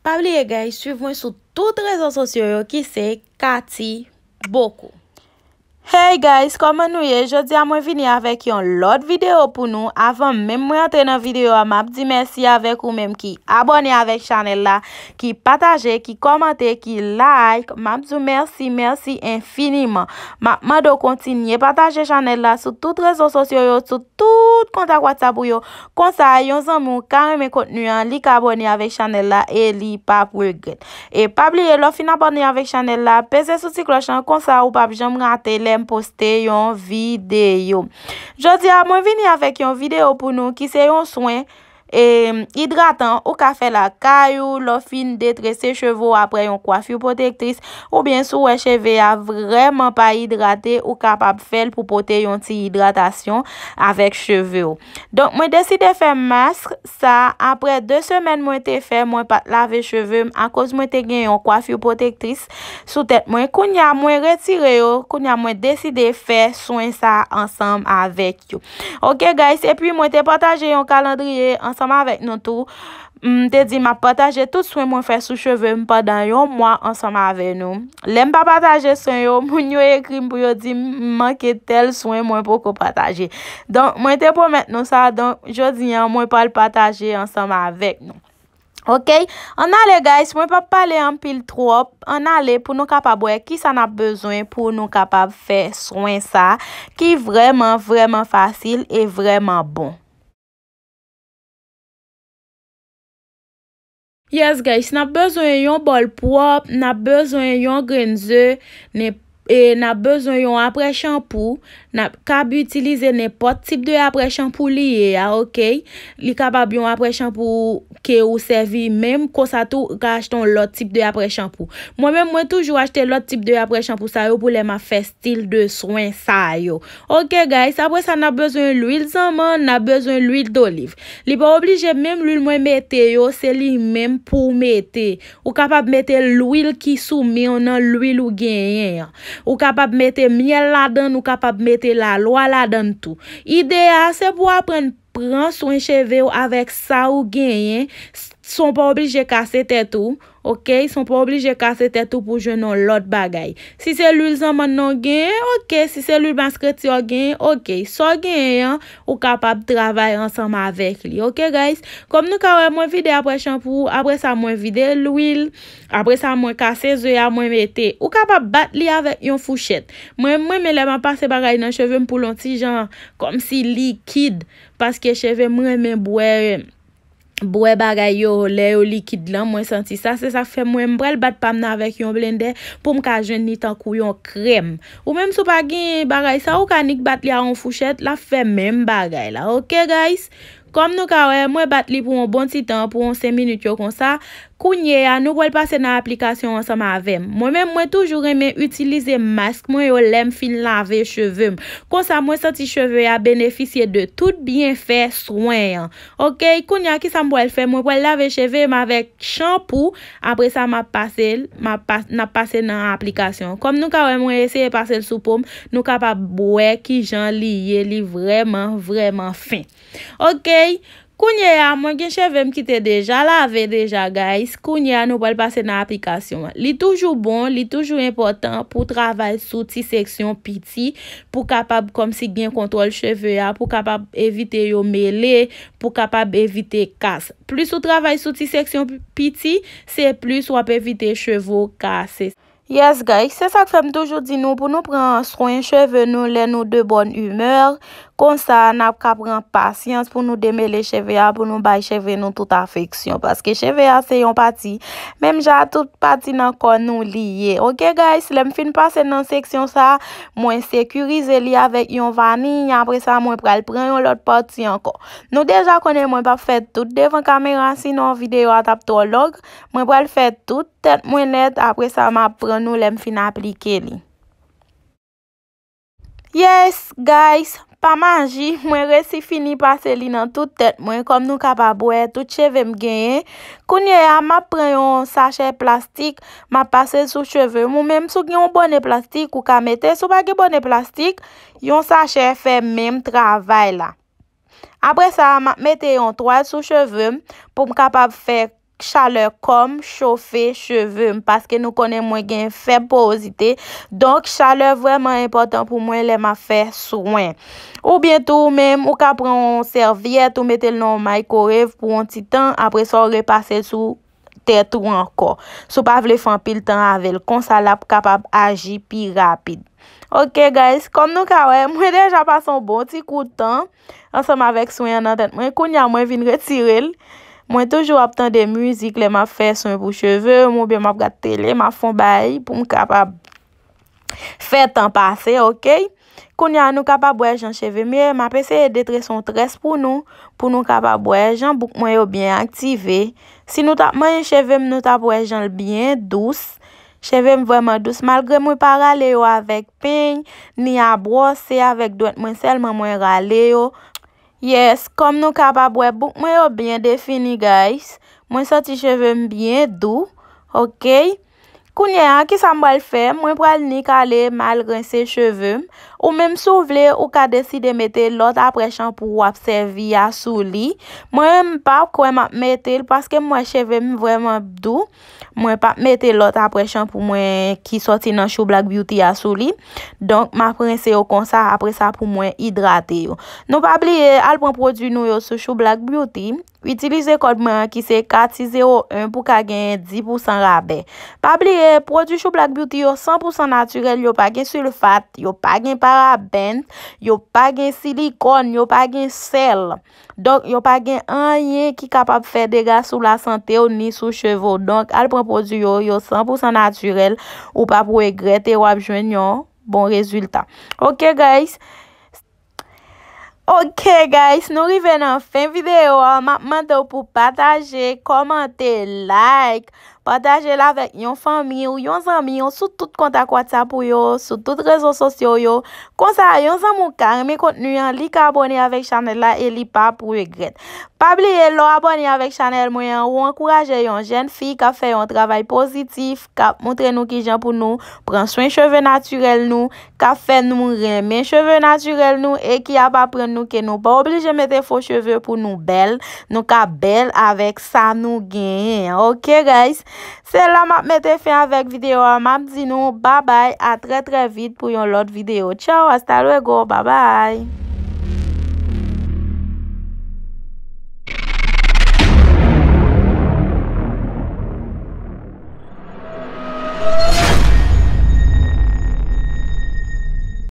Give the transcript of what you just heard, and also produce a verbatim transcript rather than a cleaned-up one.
Pa bliye, guys, swiv mwen sou tout rezo sosyo yo ki se Cathy Bocco. Hey guys, kòman nou ye? Jodi a mwen vini avèk yon lòt videyo pou nou. Avan menm mwen antre nan videyo a, m ap di mèsi avèk ou menm ki abòne avèk chanèl la, ki pataje, ki kòmante, ki like. M ap di w mèsi, mèsi enfiniman. M ap mande w kontinye pataje chanèl la sou tout rezo sosyo yo, sou tout kontak WhatsApp ou yo. Konsa, yon zanmi w ka renmen kontni an, li ka abòne avèk chanèl la e li p ap regrèt. E pa bliye, lè w fin abòne avèk chanèl la, peze sou ti klòch lan, konsa ou p ap janm rate lè m poste yon videyo. Jodi a, mwen vini avèk yon videyo pou nou ki se yon swen, e, idratan ou ka fè lakay ou lè w fin detrese cheve w apre yon kwafi pwotektris, oubyen si w wè cheve a vrèman pa idrate, ou kapab fè l pou pote yon ti idratasyon avèk cheve w. Donk, mwen deside fè mask sa apre de semèn mwen te fè, mwen pa t lave cheve m akoz mwen te gen yon kwafi pwotektris sou tèt mwen. Kounye a, mwen retire yo, kounye a, mwen deside fè swen sa ansanm avèk yo. Ok, guys, epi mwen te pataje yon kalandriye ansanm avèk nou tou. M te di m ap pataje tout swen mwen fè sou cheve m pandan yon mwa ansanm avè nou. Lè m pa pataje swen yo, moun yo ekri m pou yo di m m manke tèl swen mwen poko pataje. Donk, mwen te pwomèt nou sa, donk, jodi a, mwen pral pataje ansanm avèk nou. Ok? Ann ale, guys, mwen p ap pale anpil twòp. Ann ale pou nou kapab wè kisa n ap bezwen pou nou kapab fè swen sa ki vrèman, vrèman fasil e vrèman bon. Yes, guys, n ap bezwen yon bòl pwòp, n ap bezwen yon grenn ze, nen-, e n ap bezwen yon aprè chanpou. N ap kab itilize nenpòt tip de aprè chanpou li ye a, ok? Li kapab yon aprè chanpou ke ou sèvi menm, konsa tou ou ka achte yon lòt tip de aprè chanpou. Mwen menm, mwen toujou achte lòt tip de aprè chanpou sa yo pou lè m ap fè stil de swen sa yo. Ok, guys, apre sa, n ap bezwen lwil zanmann, n ap bezwen lwil doliv. Li pa oblije menm lwil mwen mete yo, se li menm pou w mete. Ou kapab mete lwil ki sou men w nan lwil ou genyen an. Ou kapab mete myèl ladan l, ou kapab mete lalwa ladan l tou. Ide a, se pou w aprann pran swen cheve w avèk sa ou genyen, s-, san w pa oblije kase tèt ou, ok? San w pa oblije kase tèt ou pou jwenn yon lòt bagay. Si se lwil zanmann nan w genyen, ok. Si se lwil maskreti a w genyen, ok. Sa w genyen an, ou kapab travay ansanm avèk li, ok, guys? Kòm nou ka wè, mwen vide aprè chanpou, apre sa, mwen vide lwil, apre sa, mwen kase ze a, mwen mete. Ou kapab bat li avèk yon fouchèt. Mwen, mwen renmen lè m ap pase bagay nan cheve m pou l yon ti jan kòmsi likid, paske cheve m renmen bwè, bwè bagay yo lè yo likid lan, mwen santi sa. Se sa k fè mwen, m pral bat pa m nan avèk yon blendè pou m ka jwenn li tankou yon krèm. Ou menm si w pa gen bagay sa, ou ka nik bat li a yon fouchèt, l ap fè menm bagay la. Ok, guys? Kòm nou ka wè, mwen bat li pou yon bon ti tan, pou yon senk minit yo konsa. Kounye a, nou pral pase nan aplikasyon ansanm avè m. Mwen menm, mwen toujou renmen itilize mask mwen yo lè m fin lave cheve m. Konsa, mwen santi cheve a benefisye de tout byenfè swen an. Ok, kounye a, kisa m pral fè? Mwen pral lave cheve m avèk chanpou. Apre sa, m ap pase l, m ap pa-, n ap pase nan aplikasyon. Kòm nou ka wè, mwen eseye pase l sou po m. Nou kapab wè kijan li ye, li vrèman, vrèman fen. Ok, kounye a, mwen gen cheve m ki te deja lave deja, guys. Kounye a, nou pral pase nan aplikasyon an. Li toujou bon, li toujou enpòtan pou travay sou ti seksyon piti, pou kapab kòmsi gen kontwòl cheve a, pou kapab evite yo mele, pou kapab evite kas. Plis ou travay sou ti seksyon pi-, piti, se plis w ap evite cheve w kase. Yes, guys, se sa k fè m toujou di nou pou nou pran swen cheve nou lè nou de bòn imè. Konsa, n ap ka pran pasyans pou nou demele cheve a, pou nou bay cheve nou tout afeksyon. Paske cheve a se yon pati, menm jan ak tout pati nan kò nou li ye. Ok, guys, lè m fin pase nan seksyon sa, mwen sekirize li avèk yon vaniy. Apre sa, mwen pral pran yon lòt pati ankò. Nou deja konnen mwen p ap fè tout devan kamera, sinon videyo a t ap twò long. Mwen pral fè tout tèt mwen nèt, apre sa m ap pran nou lè m fin aplike li. Yes, guys, pa maji, mwen resi fini pase li nan tout tèt mwen, kòm nou kapab wè, tout cheve m genyen. Kounye a, m ap pran yon sachè plastik, m ap pase l sou cheve m. Ou menm, si w gen yon bòne plastik, ou ka mete. Si w pa gen bòne plastik, yon sachè fè menm travay la. Apre sa, m ap mete yon twal sou cheve m pou m kapab fè chalè kò m chofe cheve m, paske nou konnen mwen gen fèb porozite. Donk, chalè vrèman enpòtan pou mwen lè m ap fè swen. Oubyen tou, ou menm, ou ka pran yon sèvyèt, ou mete l nan yon microwave pou yon ti tan, apre sa, ou repase l sou tèt ou ankò. Si w pa vle fè anpil tan avè l, konsa l ap kapab aji pi rapid. Ok, guys, kòm nou ka wè, mwen deja pase yon bon ti kou tan ansanm avèk swen an nan tèt mwen. Kounye a, mwen vin retire l. Mwen toujou ap tande mizik lè m ap fè swen pou cheve m, oubyen m ap gad tele, m ap fè yon bagay pou m kapab fè tan pase, ok? Kounye a, nou kapab wè jan cheve m ye. M ap eseye detrese yon très pou nou, pou nou kapab wè jan bouk mwen yo byen aktive. Si nou t ap manyen cheve m, nou t ap wè jan l byen dous. Cheve m vrèman dous. Malgre mwen pa rale yo avèk peny, ni a bwòs, se avèk dwèt mwen sèlman mwen rale yo. Yes, kòm nou kapab wè, bouk mwen yo byen defini, guys. Mwen santi cheve m byen dou, ok? Kounye a, kisa m pral fè? Mwen pral nik ale m al rense cheve m. Ou menm, si w vle, ou ka deside mete lòt apre chanpou w ap sèvi a sou li. Mwen menm, m pa kwè m ap mete l, paske m wè cheve m vrèman dou. Mwen p ap mete lòt apre chanpou mwen ki sòti nan Chou Black Beauty a sou li. Donk, m ap rense yo konsa, apre sa pou mwen idrate yo. Nou pa bliye, al pran pwodui nou yo sou Chou Black Beauty. Itilize kòd mwen an ki se Cathy zéro un pou ka genyen dis pousan rabè. Pa bliye, pwodui Chou Black Beauty yo san pousan natirèl, yo pa gen silfat, yo pa gen parabèn, yo pa gen silikòn, yo pa gen sèl. Donk, yo pa gen anyen ki kapab fè dega sou lasante w ni sou cheve w. Donk, al pran pwodui yo, yo san pousan natirèl, ou p ap regrèt e w ap jwenn yon bon rezilta. Ok, guys. Ok, guys, nou rive nan fen videyo a. M ap mande w pou pataje, kòmante, like, pataje l avèk yon fanmi w, yon zanmi w, sou tout kontak WhatsApp ou yo, sou tout rezo sosyo yo. Konsa, yon zanmi w ka renmen kontni an, li ka abòne avèk chanèl la e li p ap regrèt. Pa bliye, lè w abòne avèk chanèl mwen an, ou ankouraje yon jèn fi k ap fè yon travay pozitif, k ap montre nou kijan pou nou pran swen cheve natirèl nou, k ap fè nou renmen cheve natirèl nou e ki ap aprann nou ke nou pa oblije mete fo cheve pou nou bèl, nou ka bèl avèk sa nou genyen. Ok, guys? Se la m ap mete fen avèk videyo a. M ap di nou babay, a trè, trè vit pou yon lòt videyo. Tchaw, hasta luego, babay.